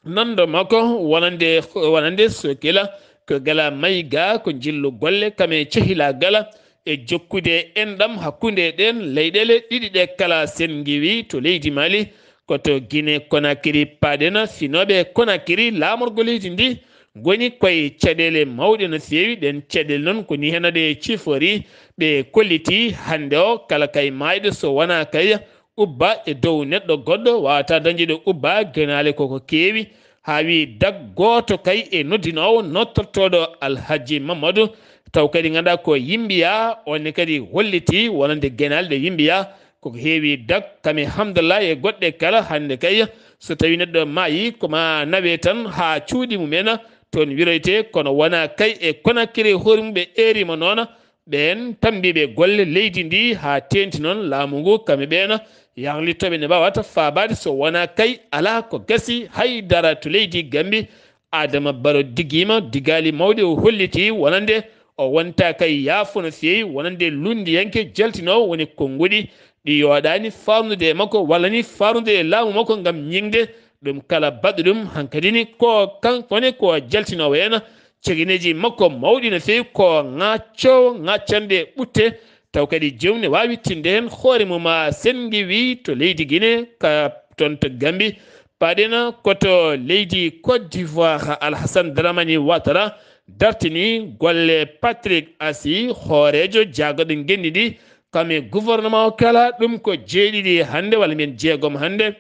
nando makko wonande wonande Sokila ko gala mayi ga ko njillu golle kame cehila gala e jokkude enɗam hakkunde ɗen leyɗele ɗiɗi ɗe kala sen ngiwi to leydi Mali ko to Guinée Conakry paɗena finoɓe Conakry lamorgo leydi ndi ngoni koye caɗele mawɗe no feewi. Ɗen caɗele noon ko ni heno ɗe cifori ɓe kolliti hannde o kala kay mayɗo so wona kay ubba e dow neɗɗo goɗɗo wawata dañde ɗo ubba genaale koko keewi haa wi dag gooto kay e noddinoowo nottortooɗo Alhaji Mamadou taw kadi ngannduɗaa ko yimbiya onne kadi holliti wonande genaale ɗe yimbiya koko heewi dag kame hamdallah e goɗɗe kala hannde kay so tawi neɗɗo maayi koma nawe tan haa cuuɗi mumen toon wiroyte kono wona kay e Conakry hoore mum ɓe eerima noona ɓeen tambiiɓe golle leydi ndi haa teenti noon laamu ngu kamɓe ɓeena yarlitooɓe ne mbaawata faabaade so wonaa kay alaa ko gasi hay dara to leydi Gambi. Adama Baro digiima digaali mawɗi o holliti wonande o wonta kay yaafo no feewi wonande lunndiyanke jaltinoowo woni konnguɗi ɗi yooɗaani faarnude e makko walla ni faarnude e laamu makko ngam ñiŋde ɗum kala baɗɗo ɗum hankadi ni ko kanko ne ko jaltinoowo en cegineeji makko mawɗi no feewi ko ŋaccoowo ŋaccande ɓutte taw kadi jewni waawi tinde heen hoore mum a senngi wi to leydi Guinée ka toon to Gambi paɗena koto leydi Côte d'Ivoire Alhassane Dramani Ouattara dartini golle Patrick Assi hooreejo jaagoɗo ngenndi ndi kam e gouvernement o kala ɗum ko jeeɗiɗi hannde walla mbiyen jeegom hannde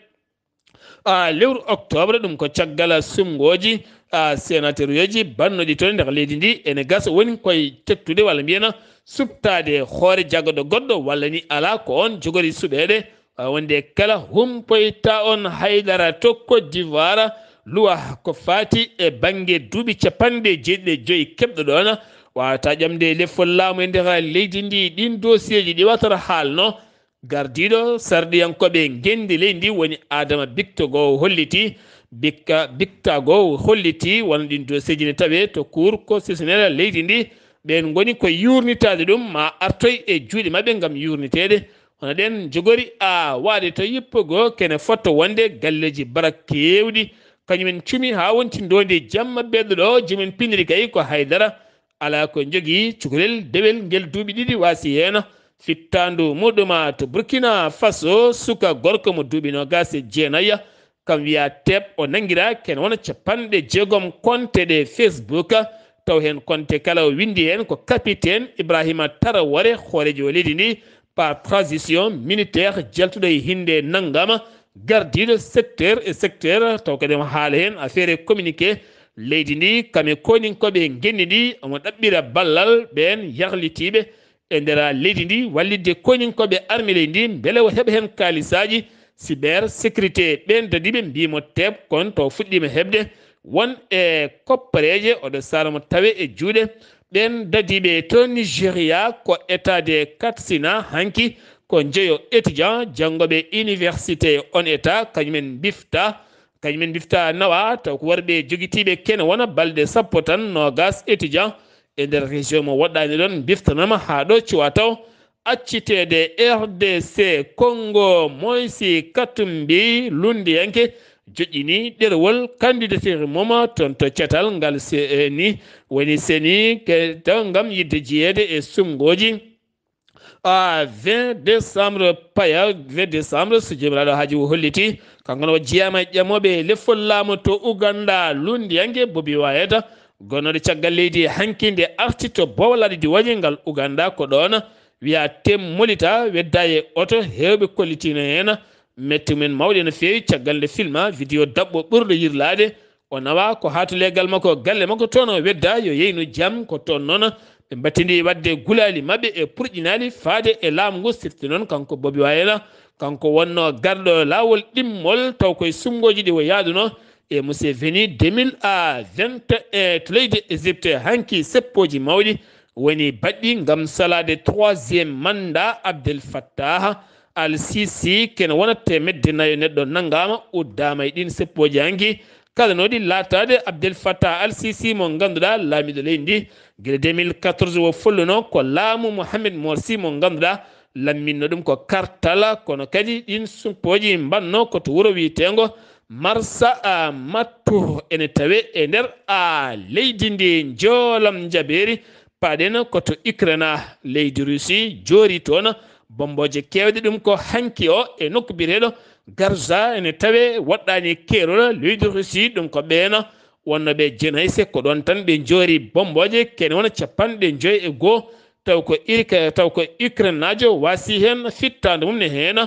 a lewru octobre ɗum ko caggal suɓngooji a sénateur uji bannoɗi toon e nder leydi ndi ene gasa woni koye tettude walla mbiyana suɓtaade hoore jaggaɗo goɗɗo walla ni alaa ko oon jogori suɓeede. Waawa wonde kala humpoyta on haydara to Côte d'Ivoire luwa ko faati e bannge duuɓi capanɗe jeeɗiɗi e joyi keɓɗo ɗoon. Waawata ƴamde lefol laamu e nder leydi ndi ɗiin dosieji ɗi watata haalno. Gardiiɗo sarɗiyankooɓe ngenndi leydi ndi woni Adama Bictogo holliti, Bictogo holliti wano ɗin dosieji ne tawe to Cour constitutionnelle leydi ndi. Ɓeen ngoni ko yuurnitaade ɗum ma artoy e juuɗe maɓɓe ngam yuurniteede. Hono ɗen jogori a waɗe to yippogo kene fotto wonde galleeji bara keewɗi kañumen cumi haa wonti ndondi jamma beɗɗo ɗo joomen piniri kay ko haydara alaa ko jogii cukalel dewel ngel duuɓi ɗiɗi waasi heen fittaandu muɗuma to Burkina Faso suka gorko mo duuɓi noogaas e jeenayi kam wiya teeɓ o nanngiraa kene wona capanɗe jeegom konte ɗe Facebook taw heen konte kala o winndi heen ko capitaine Ibrahima Tarawore hooreejo leydi ndi par transition militaire jaltuɗo e hinnde nanngama gardiiɗo secteur e secteur taw kadi omo haala heen affaire e communiqué leydi ndi kam e koninkooɓe ngenndi ndi omo ɗaɓɓira ballal ɓeen yarlitiiɓe e nder leydi ndi wallitde koninkooɓe armée leydi ndi mbele o heɓa heen kaalisaaji cyber sécurité ɓeen dadiiɓe mbiyimo teeɓ kon taw fuɗɗiima heɓde won e koppareeje oɗo sara mo tawe e juuɗe ɓeen dadiiɓe to Nigeria ko état de Katsina hanki ko jeyo étudiant janngooɓe université on état kañumen mbifta kañumen mbifta nawa taw ko worɓe jogitiiɓe kene wona balɗe sappo tan noogaas étudiant e nder région mo woɗɗaani ɗon mbiftanama haa ɗo cuwa taw acciteede R D C Congo Moïse Katumbi lunndiyanke joƴƴini ɗerewol candidature mum toon to catal ngal C E N I woni C E N I ke taw ngam yiɗde jiyeede e suɓngooji a vingt décembre paya vingt décembre so joomiraaɗo haaji o holliti kanko no o jeyaama e ƴamooɓe lefol laamu to Uganda lunndiyanke Bobi Wine gonnoɗo caggal leydi hanki nde arti to bowlaade diwaaji ngal Uganda ko ɗoon wiya tem molita wedda e oto heewɓe kollitiino heen metti mumen mawɗe no feewi caggal nde filma vidéo daɓɓo ɓurɗo yirlaade o nawa ko haa to leegal makko galle makko toon o wedda yo yeynu jam ko toon noon ɓe mbattidi waɗde gulaali maɓɓe e purƴinaali faade e laamu ngu sifti noon kanko Bobi Wine kanko wonno garɗo laawol ɗimmol taw koye suɓngooji ɗi o yaaduno e Museveni deux mille vingt et un to leydi Égypte hanki seppooji mawɗi woni baɗɗi ngam salaade troisième mandat Abdel Fattah Al Sisi kene wona teemedde nayo neɗɗo nanngaama uddaama e ɗiin seppooji hanki kala no ɗi laataade Abdel Fattah Al Sisi mo ngannduɗaa laamiiɗo leydi ndi gila deux mille quatorze o folluno ko laamu Mohamed Morsi mo ngannduɗaa lamminno ɗum ko kartal kono kadi ɗiin seppooji mbanno ko to wuro wiyeteengo Marsa a Mattu ene tawe e nder a leydi ndi njoolam njabeeri paɗen ko to Ukraine leydi Russie joori toon bombooje keewɗe ɗum ko hanki o e nokku biyeteeɗo Gaza ene tawe woɗɗaani keerol leydi Russie ɗum ko ɓeeno wonno ɓe jenayse ko ɗoon tan ɓe joori bombooje kene wona capanɗe joyi e goo taw ko irka taw ko Ukrainenaajo waasi heen fittaande mum ne heen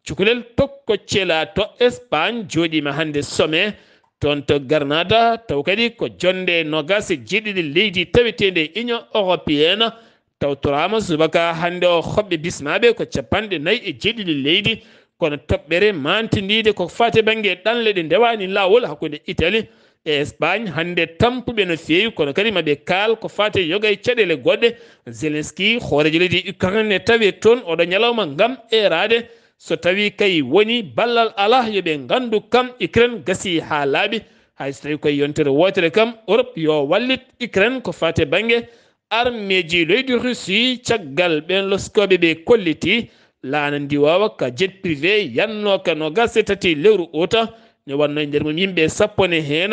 cukalel tokko cela to Espagne jooɗiima hannde sommet toon to Granada taw kadi ko jonnde noogaas e jeeɗiɗi leydi taweteende e Union Européenne tawtoraama subaka hannde o hoɓɓe bismaaɓe ko capanɗe nayi e jeeɗiɗi leydi kono toɓɓere mantindiide ko faati bannge ɗanle ɗe ndewaani laawol hakkunde Italie e Espagne hannde tampuɓe no feewi kono kadi maɓe kaal ko faati yoga e caɗeele goɗɗe Zelensky hooreejo leydi Ukraine ne tawi toon oɗo ñalawma ngam eeraade so tawi kay woni ballal alaa yo ɓe nganndu kam Ukraine gasii haa laaɓi hay so tawi koye yontere wootere kam Europe yo wallit Ukraine ko faati bannge armeeji leydi Russie caggal ɓeen loskooɓe ɓe kolliti laana ndiwoowa ka jet privé yannooka noogaas e tati lewru uta ne wannoo e nder mum yimɓe sappo ne heen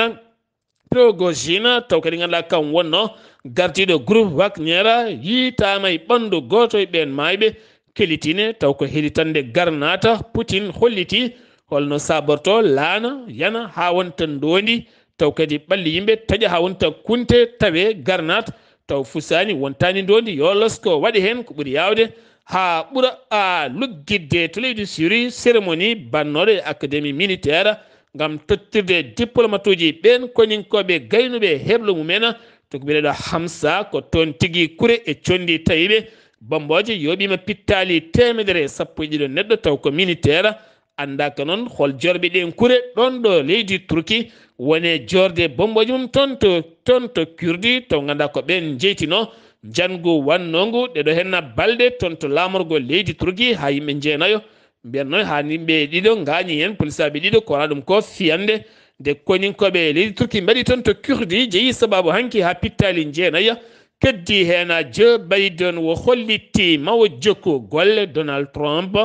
Prigozhin taw kadi ngannduɗaa kam wonno gardiiɗo groupe Wagner yiitaama e ɓanndu gooto e ɓeen maayɓe kelitine taw ko helitande garnaata Putin holliti holno saborto laana yana haa wonta ndoondi taw kadi ɓalli yimɓe taƴa haa wonta kunte tawe garnaat taw fusaani wontaani ndoondi yo losko waɗi heen ko ɓuri yaawde haa ɓura a luggitde to leydi Syrie cérémonie bannooɗo e académie militaire ngam tottirde diplomatuuji ɓeen koninkooɓe gaynuɓe heblo mum'en. To ko biyeteeɗo Hamsa, ko toon tigi kure e conndi tawiiɓe. Bommbooje yooɓiima pittaali teemedere e sappo e ɗiɗo neɗɗo, taw ko militeer. Anndaaka noon hol joorɓe ɗeen kure ɗoon ɗo leydi Turki woni e joorde bommbooje mum toon to, toon to Kurdi, taw nganndaa ko ɓeen njeytinoo njanngu wannoongu ɗeɗo heen balɗe toon to laamorgo leydi Turki haa yimɓe jeenayo. Mbiyan noon haa yimɓe ɗiɗo ngaañi heen, polisaaɓe ɗiɗo, ko wonaa ɗum ko fiyannde. Nde koninkooɓe leydi Turki mbaɗi toon to Kurdi, jeyi sabaabu hanki haa pittaali jeenayo. Keddi heen Joe Biden o hollitii ma o jokku golle Donald Trump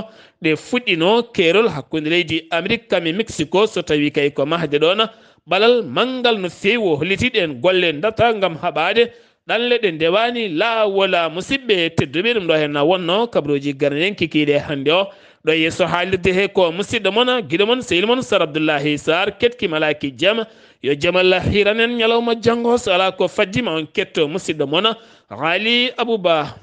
ɗe fuɗɗinoo keerol hakkunde leydi Amerik kam e Mexico, so tawii kay ko mahde ɗoon ɓalal manngal no feewi. O hollitii ɗeen golle ndata ngam haɓaade ɗanle ɗe ndewaani laawol. Musidɓe tedduɓe, ɗum ɗo heen wonnoo kabrooji garniɗen kikiiɗe hannde o. Ɗo yeeso haalirde he ko musidɗo mon, giɗo mon, sehil mon, Sar Abdullahi Sarr, ketki malaaki jam. Yo jam Allah hiran en ñalawma janngo, so alaa ko faddi ma on ketto musidɗo mon, Haali Abuba.